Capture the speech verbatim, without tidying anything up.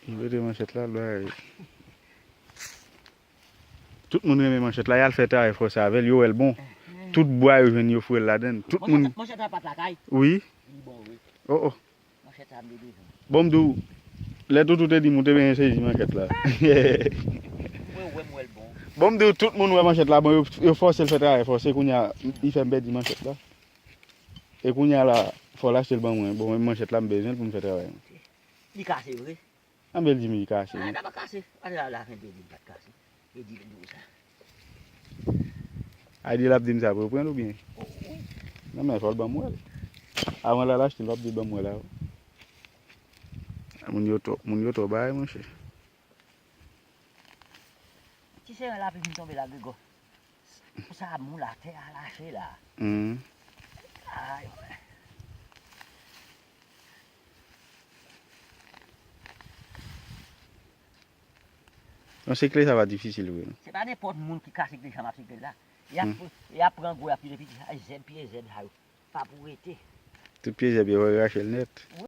Mete manchèt la, l bay. Tout moun renmen manchèt la, y al fè travay fòse avè l, yo wè l bon. Tout bwa yo jwenn, yo foure l ladan l. Tout moun. Manchèt la pa t lakay. Wi. Li bon, wi. Oh, oh. Manchèt sa m te bezwen. Bon, m di w, lè Toutou te di m ou te benyen sezi manchèt la. Mwen wè m wè l bon. Bon, m di w, tout moun wè manchèt la, bon, yo, yo fòse l fè travay fòse, kounye a, li fè m pèdi manchèt la. E kounye a la, fò l achte l ban mwen. Bon, men manchèt la, m bezwen l pou m fè travay mwen. Li kase vre. Anben l di m li kase. Ah, li pa kase. Pase la, la fen te di m pa t kase. Li di l di w sa. A di l ap di m sa pou yo pran l oubyen? Oh, wi. Non, men fò l ban m wè l. Avan l al achte l, l ap di l ban m wè la. Moun yo twò, moun yo twò bay, monchè. Ti seren lapli vin tonbe la, Grego. Sa moun la, tè a lache la. Hmm. Ay, wè. Non, sikle sa va difisil, wi. Se pa nenpòt moun ki ka sikle jan m ap sikle la. Y ap, hmm, y ap pran gwo, y ap kite piti, ay, zèb, pye zèb sa yo. Pa pou rete. Tout pye zèb yo, yo rache l nèt.